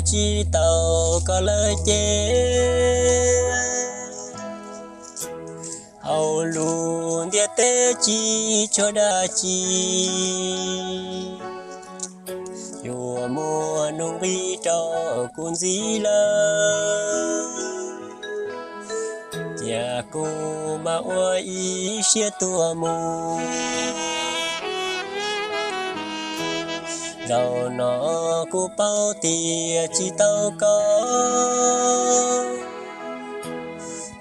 tsis tau koj lawm ces hauv lub ntiaj teb tsis tshuav dab tsi yuav muaj nuj nqis rau kuv ntxiv lawm. Cia kuv mam ua ib siab tuaj mus. Zaum no kuv paub tias tsis tau koj,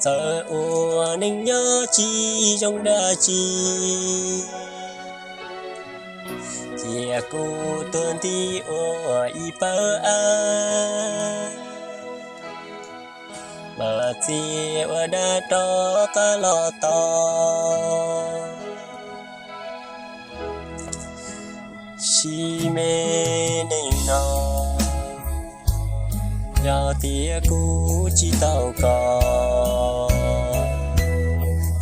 txawm ua neej nyob tsis zoo dab tsi, cia kuv tuag nti ua ib pawg av, mam txia ua dab rov qab los tau. Sim me neej no, yog tias kuv tsis tau koj,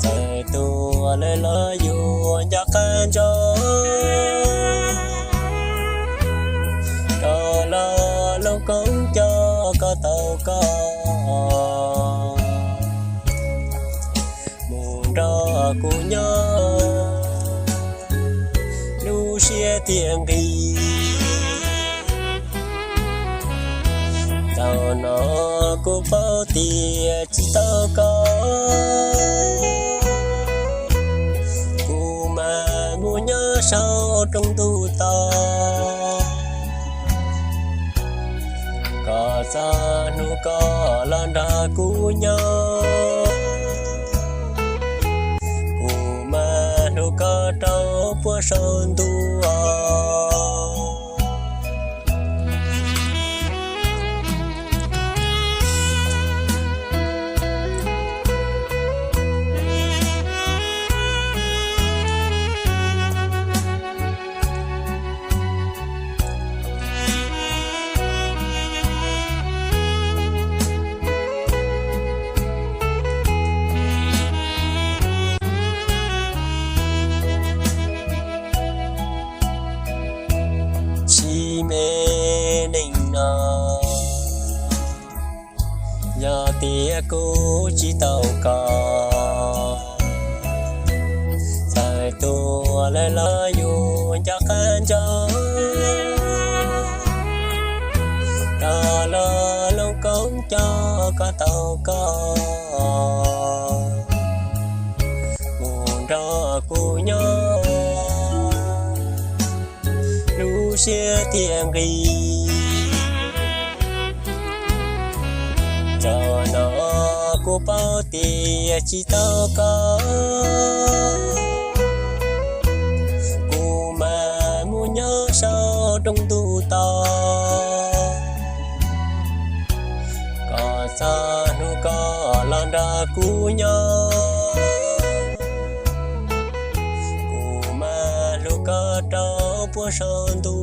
txawm tuag lawm los yuav nco qab ntsoov. Rov los hloov koob coj koj tau koj mus nrog kuv nyob, lub siab thiaj nqis. Zaum no kuv paub tias tsis tau koj, kuv mam mus nyob saum roob ntuj to. Kom txog hnub koj los nrog kuv nyob, kuv mam hlub koj rau puag saum ntuj. Sim me neej no, yog tias kuv tsis tau koj, txawm tuag lawm los yuav nco qab ntsoov. Rov los hloov koob coj koj tau koj mus nrog kuv nyob, lub siab thiaj nqis. Zaum no kuv paub tias tsis tau koj, kuv mam mus nyob saum roob ntuj to. Kom txog hnub koj los nrog kuv nyob, kuv mam hlub koj rau puag saum ntuj.